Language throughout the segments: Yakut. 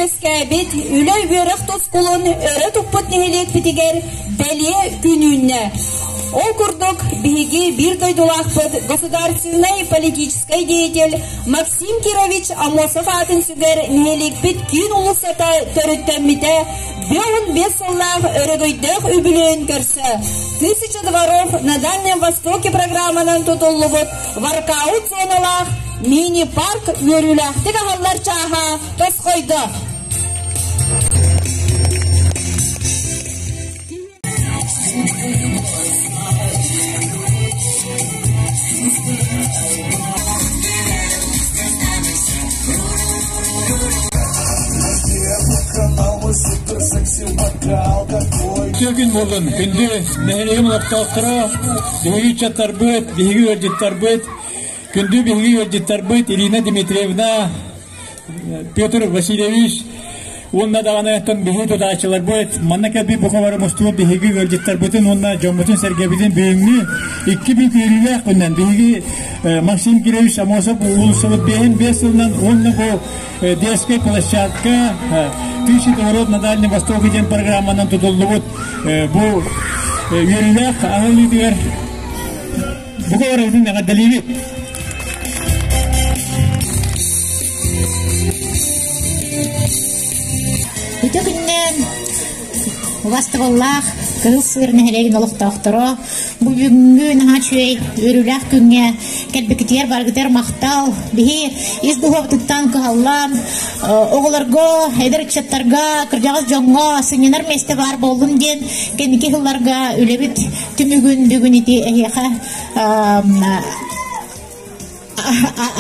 Төрөөбүт-үөскээбит, үлэ-үөрэх тускулун өрө туппут нэһилиэкпитигэр бэлиэ күн үүннэ. Ол курдук, биһиги биир дойдулаахпыт государственнай политическай деятель Максим Кирович Аммосов аатын сүгэр нэһилиэкпит киин уулуссата төрүттэммитэ 55 сыллаах өрөгөйдөөх үбүлүөйүн көрсө «Тысяча дворов на Дальнем Востоке» программанан тутуллубут воркаут зоналаах мини-парк үөрүүлээхтик аһыллар чааһа тосхойдо. Күн буоллун, күндү нэһилиэгим олохтоохторо, биһиги ыччаттарбыт, биһиги ыалдьыттарбыт, күндү биһиги ыалдьыттарбыт Ирина Дмитриевна, Петр Васильевич уонна даҕаны оттон биһиги тутааччыларбыт, манна кэлбит бука бары мустубут биһиги ыалдьыттарбытын уонна дьоммутун-сэргэбитин бүгүҥҥү икки бүк үөрүүлээх күнүнэн биһиги Максим Кирович Аммосов уулуссабыт 55 сылынан уонна бу детская площадка «Тысяча дворов на Дальнем Востоке» диэн программанан тутуллубут бу үөрүүлээх аһыллыытыгар бука барыбытын эҕэрдэлиибит. Үтө күннээн убастабыллаах Кыһыл Сыыр нэһилиэгин олохтоохторо бу бүгүҥҥү наһаа үчүгэй үөрүүлээх күҥҥэ кэлбиккитигэр барыгытыгар махтал. Биһи ис духуобутуттан кыһаллан оҕолорго, эдэр ыччаттарга, кырдьаҕас дьоҥҥо сынньанар миэстэ баар буоллун диэн кэнники сылларга үлэбит түмүгүн бүгүн ити эһиэхэ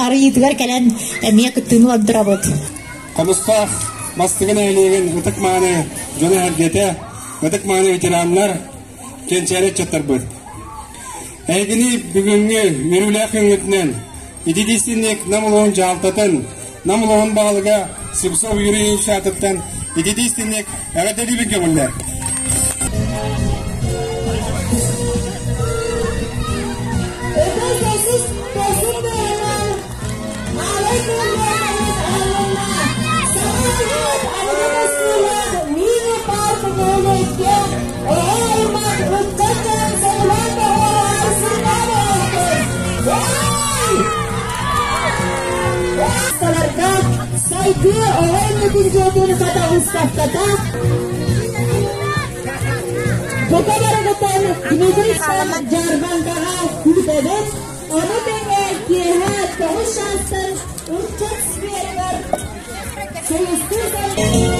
арыйыытыгар кэлэн эмиэ кыттыыны ылдырабыт. Хомустаах Мастыгы нэһилиэгин ытык-мааны дьоно-сэргэтэ, ытык-мааны ветераннар, кэнчээри ыччаттарбыт. Эһигини бүгүҥҥү үөрүүлээх күҥҥүтүнэн ититиистинник Нам улууһун дьаһалтатын, Нам улууһун баһылыга Сипсов Юрий Ильич аатыттан ититиистинник эҕэрдэлиибин көҥүллэр. Сайдыы оҕо иннитин дьиэтин хата выставката Бука барыгытын Дмитрий Дьаарбаҥкаҕа күүтэбит. Ону тэҥэ киэһэ 9 чаастан ыччат скверигэр Союзтуу